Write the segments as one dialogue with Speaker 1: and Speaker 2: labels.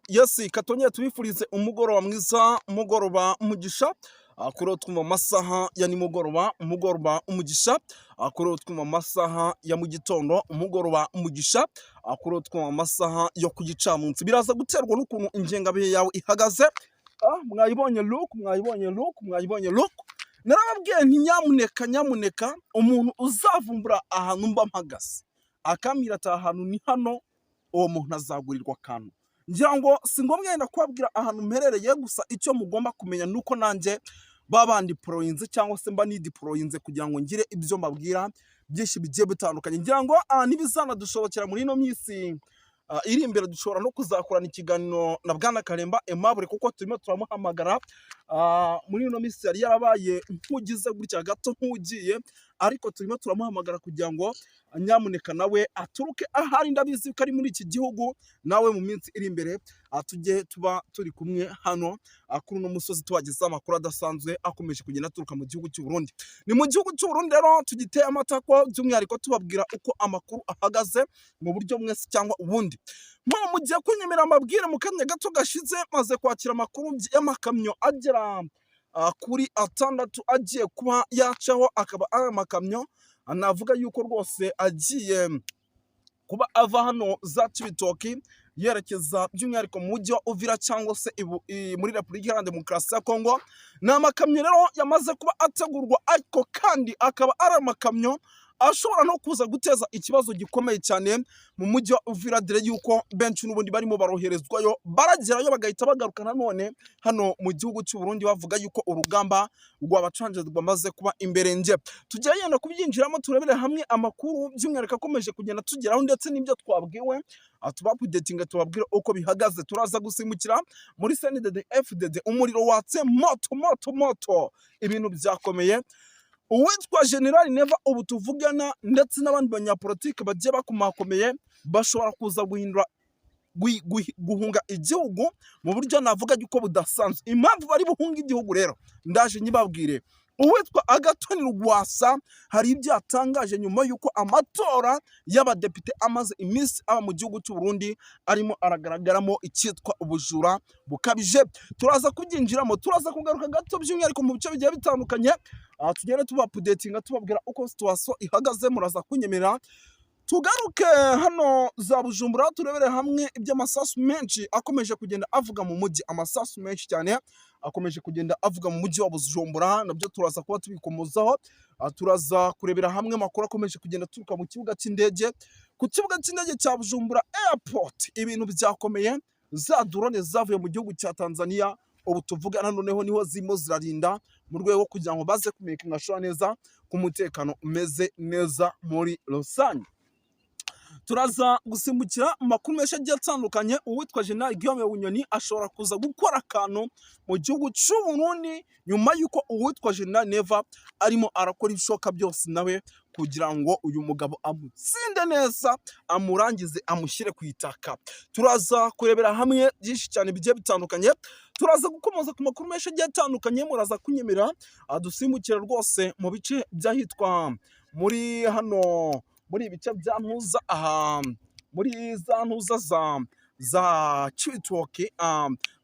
Speaker 1: Yes, katongere tubifurize umugoroba mwiza, umugoroba umugisha. Kuri twumva amasaha ya nimugoroba, umugoroba umugisha. Kuri twumva amasaha ya mu gitondo, umugoroba umugisha. Kuri twumva amasaha yo ku gicamunsi, biraza guterwa n'ukuntu ingengabihe yawe ihagaze. Mwayibonye look, mwayibonye look, mwayibonye look. Narababwiye nti nyamuneka, nyamuneka, umuntu uzavumbura ahantu mba mpagaze akambwira ati aha hantu ni hano, uwo muntu azagurirwa akantu. Ngira ngo si ngombwa yenda kubabwira ahantu mperereye, gusa icyo mugomba kumenya ni uko nanjye baba bandiporoyinze cyangwa se mba nidiporoyinze kugira ngo ngire ibyo mbabwira byinshi bigiye bitandukanye. Ngira ngo ntibizanadushobokera muri ino minsi iri imbere, dushobora no kuzakorana ikiganiro na Bwana Karemba Aimable, kuko turimo turamuhamagara. Muri ino minsi yari yarabaye nk'ugize gutya gato nk'ugiye, ariko turimo turamuhamagara kugira ngo nyamuneka nawe aturuke ahari. Ndabizi ko ari muri iki gihugu, nawe mu minsi iri imbere tujye tuba turi kumwe hano kuri uno musozi, tubagezaho amakuru adasanzwe akomeje kugenda aturuka mu gihugu cy'u Burundi. Ni mu gihugu cy'u Burundi rero tugiteye amatako, by'umwihariko tubabwira uko amakuru ahagaze mu buryo mwese cyangwa ubundi. Mpo mugiye kunyemera amabwire, mu kanya gato gashize maze kwakira amakuru y'amakamyo agera kuri 6 agiye kuba yacaho, akaba ari amakamyo navuga yuko rwose agiye kuba ava hano za Cibitoki yerekeza by'umwihariko mu mujyi wa Uvira cyangwa se muri Repubulika Iharanira Demokarasi ya Kongo. Ni amakamyo rero yamaze kuba ategurwa, ariko kandi akaba ari amakamyo ashobora no kuza guteza ikibazo gikomeye cyane mu mujyi wa Uvira, dore yuko benshi n'ubundi barimo baroherezwayo, baragerayo bagahita bagaruka nanone hano mu gihugu cy'u Burundi, bavuga yuko urugamba rwabacanje rwamaze kuba imbere. Nge tujya yenda kubyinjiramo, turebere hamwe amakuru by'umwihariko akomeje kugenda tugeraho ndetse n'ibyo twabwiwe, tubaupdatinga, tubabwire uko bihagaze. Turaza gusimbukira muri CNDD FDD, umuriro watse moto moto moto, ibintu byakomeye. Uwitwa General Neva ubu tuvugana ndetse n'abandi banyapolitike bagiye bakomakomeye bashobora kuza guhindura guhunga igihugu mu buryo navuga yuko budasanzwe. Impamvu bari buhunga igihugu rero ndaje nyibabwire. Uwitwa Agathon Rwasa hari ibyo yatangaje nyuma y'uko amatora y'abadepite amaze iminsi aba mu gihugu cy'u Burundi arimo aragaragaramo icyitwa ubujura bukabije. Turaza kubyinjiramo, turaza kugaruka gato by'umwihariko mu bice bigiye bitandukanye, tugende tubaupdatinga, tubabwira uko situation ihagaze. Muraza kunyemerera tugaruke hano za Bujumbura, turebere hamwe iby'amasasu menshi akomeje kugenda avuga mu mujyi. Amasasu menshi cyane akomeje kugenda avuga mu mujyi wa Bujumbura, nabyo turaza kuba tubikomozaho. Turaza kurebera hamwe amakuru akomeje kugenda aturuka mu kibuga cy'indege, ku kibuga cy'indege cya Bujumbura Airport. Ibintu byakomeye, za drone zavuye mu gihugu cya Tanzania ubu tuvugana noneho niho zirimo zirarinda mu rwego kugira ngo baze kumenyekanisha neza ko umutekano umeze neza muri rusange. Turaza gusimbukira mu makuru menshi agiye atandukanye. Uwitwa General Guillaume Bunyoni ashobora kuza gukora akantu mu gihugu cy'u Burundi nyuma y'uko uwitwa General Neva arimo arakora ibishoboka byose nawe kugira ngo uyu mugabo amutsinde neza, amurangize, amushyire ku itaka. Turaza kurebera hamwe byinshi cyane bigiye bitandukanye, turaza gukomoza ku makuru menshi agiye atandukanye. Muraza kunyemera dusimbukire rwose mu bice by'ahitwa muri hano muri ibice bya Ntuza, aha muri za Ntuza za Cibitoke.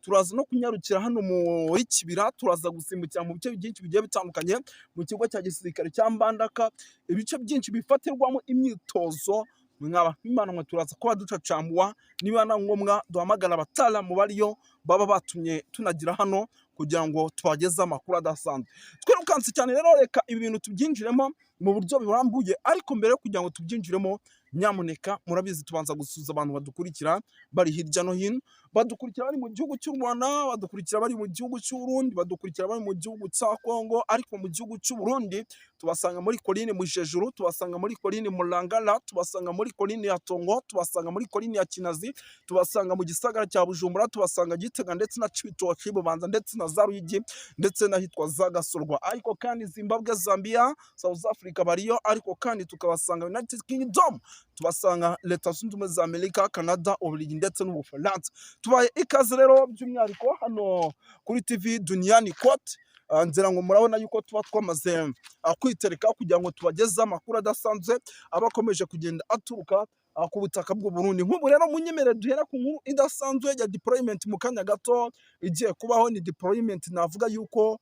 Speaker 1: Turaza no kunyarukira hano muri Kibira, turaza gusimbukira mu bice byinshi bigiye bitandukanye, mu kigo cya gisirikare cya Mbandaka, ibice byinshi bifatirwamo imyitozo. Mwaba Imana mwe, turaza kuba ducacambuwa, niba na ngombwa duhamagara abataramu bariyo baba batumye tunagira hano kugira ngo tubageze amakuru adasanzwe. Twirukanse cyane rero, reka ibi bintu tubyinjiremo mu buryo burambuye. Ariko mbere yo kugira ngo tubyinjiremo, nyamuneka, murabizi tubanza gusuhuza abantu badukurikira bari hirya no hino. Badukurikira bari mu gihugu cy'u Rwanda, badukurikira bari mu gihugu cy'u Burundi, badukurikira bari mu gihugu cya Kongo. Ariko mu gihugu cy'u Burundi tubasanga muri colline Mujejuru, tubasanga muri colline Murangara, tubasanga muri colline ya Tongo, tubasanga muri colline ya Kinazi, tubasanga mu gisagara cya Bujumbura, tubasanga Gitega ndetse na Cibitoke, Bubanza ndetse na za Ruyigi ndetse n'ahitwa za Gasorwa. Ariko kandi Zimbabwe, Zambia, South Africa bariyo. Ariko kandi tukabasanga United Kingdom, tubasanga Leta Zunze Ubumwe za Amerika, Canada, Ububiligi ndetse n'Ubufaransa. Tubaye ikaze rero by'umwihariko hano kuri TV Duniani Kote. Ngira ngo murabona yuko tuba twamaze kwitereka kugira ngo tubageze amakuru adasanzwe aba akomeje kugenda aturuka ku butaka bw'u Burundi. Nk'ubu rero munyemere duhera ku nkuru idasanzwe ya deployment mu kanya gato igiye kubaho. Ni deployment navuga yuko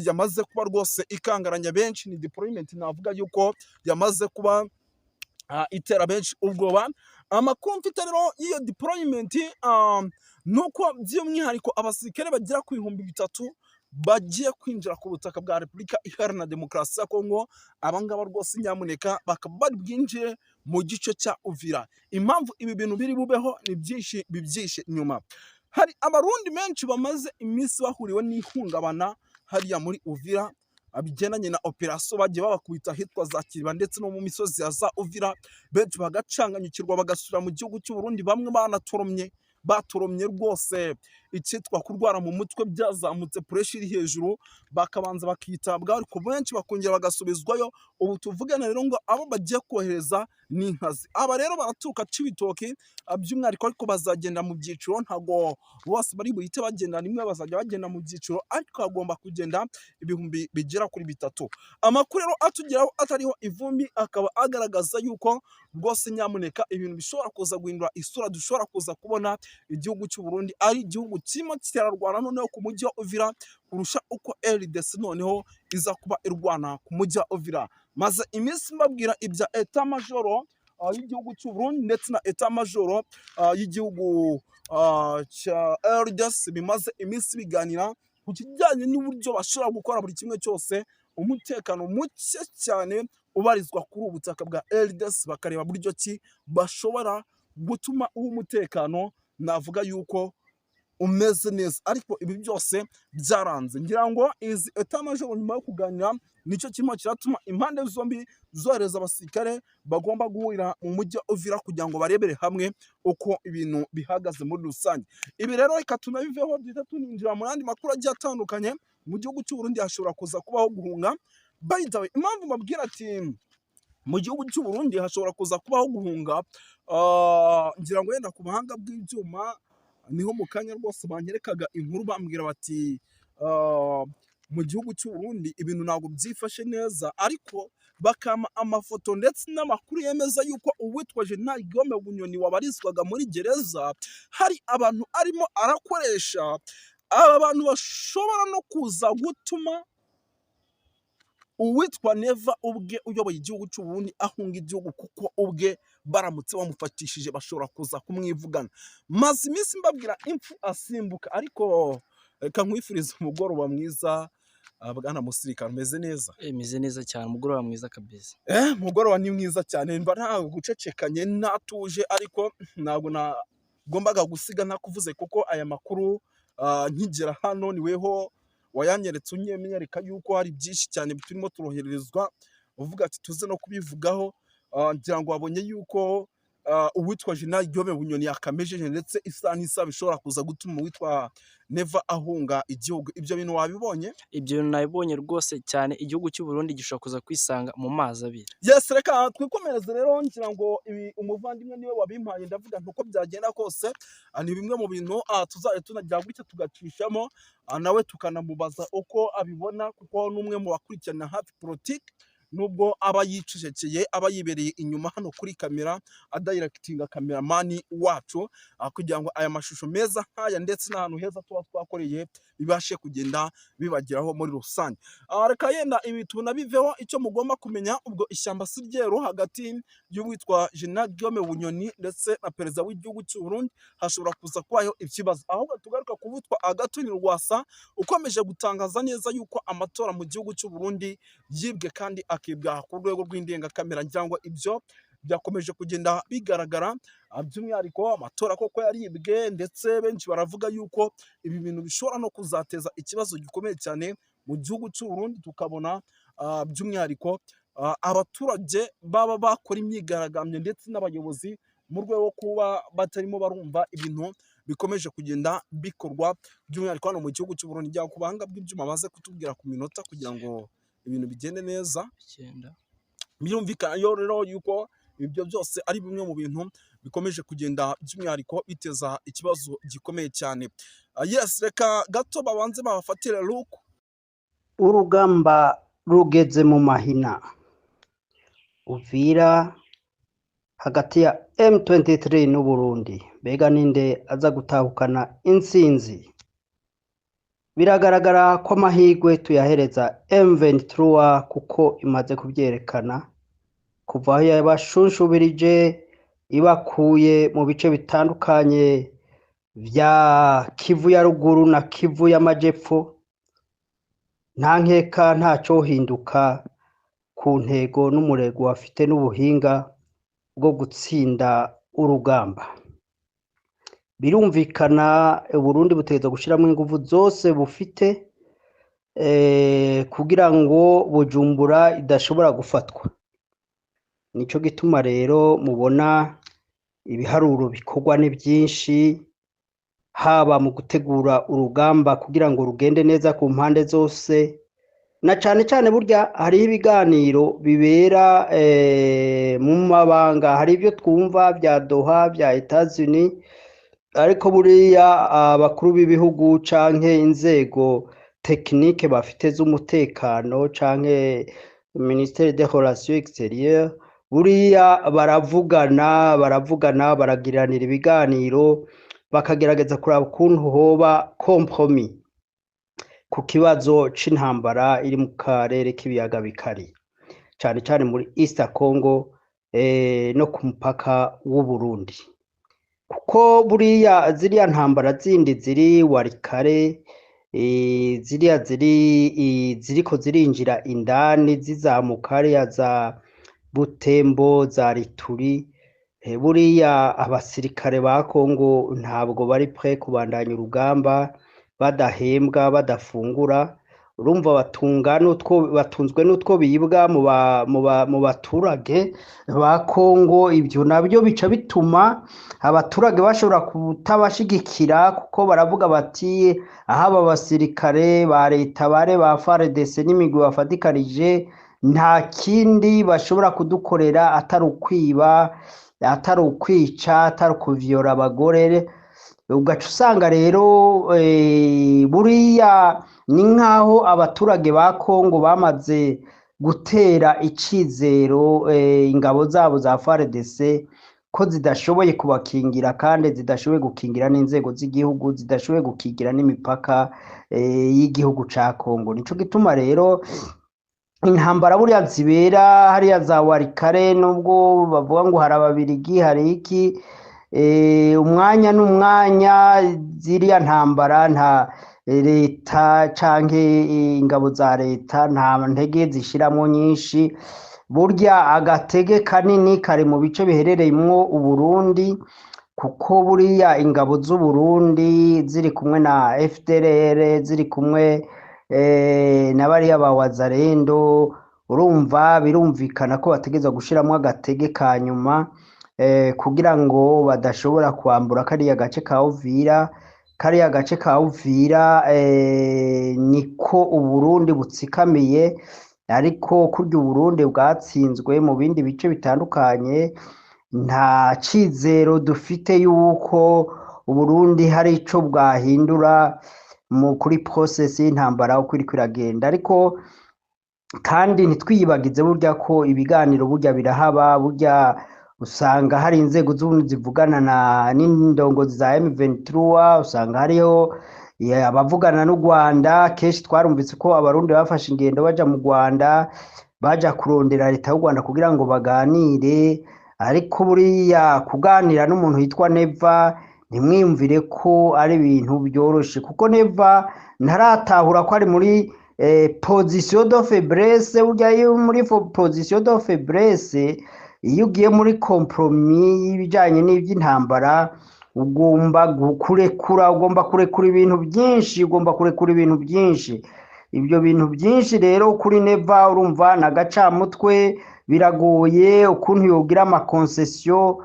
Speaker 1: yamaze kuba rwose ikangaranya benshi, ni deployment navuga yuko yamaze kuba itera benshi ubwoba. Amakuru mfite rero y'iyo deployment ni uko by'umwihariko abasirikare bagera ku 3000 bagiye kwinjira ku butaka bwa Repubulika Iharanira Demokarasi ya Kongo. Abangaba rwose nyamuneka bakaba bari bwinjire mu gice cya Uvira. Impamvu ibi bintu biri bubeho ni byinshi bibyishe inyuma. Hari Abarundi benshi bamaze iminsi bahuriwe n'ihungabana hariya muri Uvira bigendanye na operasiyo bagiye babakubita ahitwa za Kiriba ndetse no mu misozi ya za Uvira, benshi bagacanganyukirwa bagasubira mu gihugu cy'u Burundi. Bamwe banatoromye, batoromye rwose, icyitwa kurwara mu mutwe byazamutse, pressure iri hejuru, bakabanza bakitabwaho, ariko benshi bakongera bagasubizwayo. Ubu tuvugana rero ngo abo bagiye kohereza ni inkazi. Aba rero baraturuka Cibitoki by'umwihariko, ariko bazagenda mu byiciro, ntabwo bose bari buhite bagenda rimwe, bazajya bagenda mu byiciro, ariko hagomba kugenda 3000. Amakuru rero atugeraho atariho ivumbi akaba agaragaza yuko rwose nyamuneka ibintu bishobora kuza guhindura isura, dushobora kuza kubona igihugu cy'u Burundi ari igihugu kirimo kirarwana noneho ku mujyi wa Uvira kurusha uko RDC noneho iza kuba irwana ku mujyi wa Uvira. Maze iminsi mbabwira ibya état-major y'igihugu cy'u Burundi ndetse na état-major y'igihugu cya RDC bimaze iminsi biganira ku kijyanye n'uburyo bashobora gukora buri kimwe cyose umutekano muke cyane ubarizwa kuri ubu butaka bwa RDC, bakareba buryo ki bashobora gutuma uwo umutekano navuga yuko umeze neza, ariko ibi byose byaranze. Ngira ngo izi état-major nyuma yo kuganira nicyo kirimo kiratuma impande zombi zohereza abasirikare bagomba guhurira mu mujyi wa Uvira kugira ngo barebere hamwe uko ibintu bihagaze muri rusange. Ibi rero reka tunabiveho, duhita tuninjira mu yandi makuru agiye atandukanye. Mu gihugu cy'u Burundi hashobora kuza kubaho guhunga. By the way, impamvu mbabwira ati mu gihugu cy'u Burundi hashobora kuza kubaho guhunga, ngira ngo wenda ku buhanga bw'ibyuma niho mu kanya rwose banyerekaga inkuru, bambwira bati mu gihugu cy'u Burundi ibintu ntabwo byifashe neza, ariko bakampa amafoto ndetse n'amakuru yemeza yuko uwitwa General Guillaume Bunyoni wabarizwaga muri gereza hari abantu arimo arakoresha. Aba bantu bashobora no kuza gutuma uwitwa Neva ubwe uyoboye igihugu cy'u Burundi ahunga igihugu, kuko ubwe baramutse bamufatishije bashobora kuza kumwivugana. Maze iminsi mbabwira impfu asimbuka, ariko reka nkwifurize umugoroba mwiza, bwana musirikare, umeze neza?
Speaker 2: Imeze neza cyane, umugoroba mwiza kabisa.
Speaker 1: Umugoroba ni mwiza cyane. Mba nta gucecekanye natuje, ariko ntabwo nagombaga gusiga ntakuvuze, kuko aya makuru nkigera hano ni weho wayanyeretse, unyereka yuko hari byinshi cyane turimo turohererezwa, uvuga ati tuze no kubivugaho. Ngira ngo wabonye yuko uwitwa General Guillaume Bunyoni yakamejeje, ndetse isaha n'isaha bishobora kuza gutuma uwitwa Neva ahunga igihugu. Ibyo bintu wabibonye?
Speaker 2: Ibyo bintu nabibonye rwose cyane, igihugu cy'u Burundi gishobora kuza kwisanga mu mazi abira.
Speaker 1: Yes, reka twikomereze rero. Ngira ngo ibi umuvandimwe niwe wabimpaye, ndavuga nti uko byagenda kose ni bimwe mu bintu tuzajya tunagira gutya tugacishamo, nawe tukanamubaza uko abibona, kuko n'umwe mu bakurikirana hafi politiki, nubwo aba yicecekeye, aba yibereye inyuma hano kuri kamera adirectinga cameraman wacu, kugira ngo aya mashusho meza nk'aya ndetse n'ahantu heza tuba twakoreye bibashe kugenda bibageraho muri rusange. Reka yenda ibi tunabiveho. Icyo mugomba kumenya ubwo, ishyamba si ryeru hagati y'uwitwa General Guillaume Bunyoni ndetse na perezida w'igihugu cy'u Burundi hashobora kuza kubaho ikibazo. Ahubwo tugaruka ku witwa Agathon Rwasa ukomeje gutangaza neza yuko amatora mu gihugu cy'u Burundi yibwe kandi akibwa ku rwego rw'indengakamere. Ngira ngo ibyo byakomeje kugenda bigaragara, by'umwihariko amatora koko yaribwe, ndetse benshi baravuga yuko ibi bintu bishobora no kuzateza ikibazo gikomeye cyane mu gihugu cy'u Burundi, tukabona by'umwihariko abaturage baba bakora imyigaragambyo ndetse n'abayobozi mu rwego rwo kuba batarimo barumva ibintu bikomeje kugenda bikorwa by'umwihariko hano mu gihugu cy'u Burundi. Njya ku buhanga bw'ibyuma baze kutubwira ku minota kugira ngo ibintu bigende neza.
Speaker 2: 9.
Speaker 1: Birumvikana yo rero yuko ibyo byose ari bimwe mu bintu bikomeje kugenda by'umwihariko biteza ikibazo gikomeye cyane. Yes, reka gato babanze babafatire look.
Speaker 3: Urugamba rugeze mu mahina, Uvira. hagati ya M23 n'Uburundi. Mbega ninde aza gutahukana intsinzi? Biragaragara ko amahirwe tuyahereza M23 kuko imaze kubyerekana kuva aho yabashunshubirije ibakuye mu bice bitandukanye vya Kivu ya ruguru na Kivu y'amajepfo. Nta nkeka ntacohinduka ku ntego n'umurego bafite n'ubuhinga bwo gutsinda urugamba. Birumvikana Uburundi butegerezwa gushiramwo inguvu zose bufite kugira ngo Bujumbura idashobora gufatwa. Nico gituma rero mubona ibiharuro bikorwa ni byinshi, haba mu gutegura urugamba kugira ngo rugende neza ku mpande zose, na cane cane burya hariho ibiganiro bibera mu mabanga. Hari ibyo twumva vya Doha, vya Etats-Unis, ariko buriya abakuru b'ibihugu canke inzego technique bafite z'umutekano canke ministère des relations extérieures, buriya baravugana, baragiranira ibiganiro, bakagerageza kuraba ukuntu hoba compromis ku kibazo c'intambara iri mu karere k'ibiyaga bikari, cane cane muri East Congo no ku mupaka w'Uburundi, kuko buriya ziriya ntambara zindi ziri Walikale, ziriya ziri ziriko zirinjira indani zizamuka hariya za Butembo, za Rituri, buriya abasirikare ba Congo ntabwo bari prêts kubandanya urugamba badahembwa, badafungura. Urumva batunga n'utwo batunzwe n'utwo bibwa mu baturage ba Congo. Ibyo nabyo bica bituma abaturage bashobora kutabashigikira, kuko baravuga bati: "Aho aba basirikare ba leta bare ba FARDC n'imigwi bafatikanije nta kindi bashobora kudukorera atari ukwiba, atari ukwica, atari ukuvyola abagore." Ugaca usanga rero buriya ni nk'aho abaturage ba Congo bamaze gutera icizero ingabo zabo za FARDC ko zidashoboye kubakingira, kandi zidashoboye gukingira n'inzego z'igihugu, zidashoboye gukingira n'imipaka y'igihugu ca Congo. Nico gituma rero intambara buriya zibera hariya za Walikale, nubwo bavuga ngo hari Ababirigi, hari iki, umwanya n'umwanya ziriya ntambara nta leta canke ingabo za leta nta ntege zishiramwo nyinshi. Burya agatege kanini kari mu bice biherereyemwo Uburundi, kuko buriya ingabo z'Uburundi ziri kumwe na FDLR, ziri kumwe na bariya ba Wazalendo, urumva birumvikana ko bategerezwa gushiramwo agatege ka nyuma kugira ngo badashobora kwambura kariya gace ka Uvira. Kariya gace ka Uvira niko Uburundi butsikamiye, ariko kurya Uburundi bwatsinzwe mu bindi bice bitandukanye, nta cizero dufite yuko Uburundi hari ico bwahindura mu kuri process y'intambara uko iriko iragenda. Ariko kandi ntitwiyibagize burya ko ibiganiro burya birahaba. Burya usanga hari inzego z'ubundi zivugana na n'indongozi za M23, usanga hariho abavugana n'u Rwanda. Kenshi twarumvise ko Abarundi bafashe ingendo baja mu Rwanda, baja kurondera leta y'u Rwanda kugira ngo baganire. Ariko buriya kuganira n'umuntu yitwa Neva, ntimwiyumvire ko ari ibintu byoroshe, kuko Neva ntaratahura ko ari muri position de faiblesse. Burya iyo muri position de faiblesse, iyo ugiye muri compromis y'ibijanye n'ivy'intambara, ugomba kurekura, ugomba kurekura ibintu byinshi, ugomba kurekura ibintu byinshi. Ibyo bintu byinshi rero kuri Neva, urumva na gacamutwe, biragoye ukuntu yogira ama concessions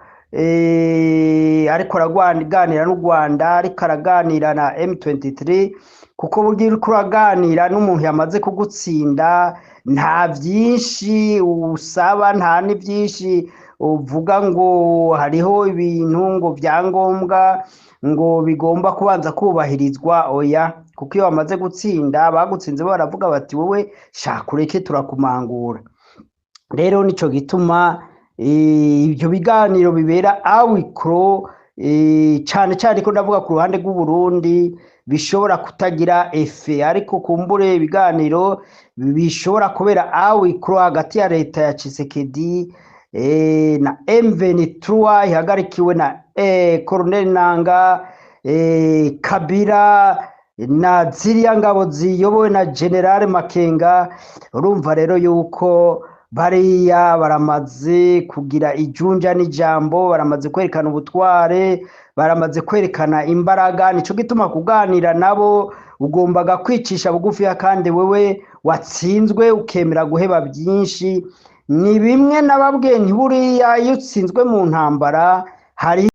Speaker 3: ariko araganira n'u Rwanda, ariko araganira na M23, kuko burya uriko uraganira n'umuntu yamaze kugutsinda, nta byinshi usaba, nta n'ibyinshi uvuga ngo hariho ibintu ngo byangombwa ngo bigomba kubanza kubahirizwa. Oya, kuko iyo bamaze gutsinda, bagutsinze, baravuga bati: "Wowe shaka ureke, turakumangura." Rero nico gituma Ibyo biganiro bibera à huis clos, cane cane ko ndavuga ku ruhande rw'Uburundi, bishobora kutagira effet, ariko kumbure ibiganiro bishobora kubera à huis clos hagati ya leta ya Tshisekedi na M23 ihagarikiwe na Colonel Nanga, Kabila na ziriya ngabo ziyobowe na General Makenga. Urumva rero yuko bariya baramaze kugira ijunja n'ijambo, baramaze kwerekana ubutware, baramaze kwerekana imbaraga. Nico gituma kuganira nabo ugombaga kwicisha bugufiya, kandi wewe watsinzwe ukemera guheba byinshi. Ni bimwe nababwiye, ntiburiya iyo utsinzwe mu ntambara hari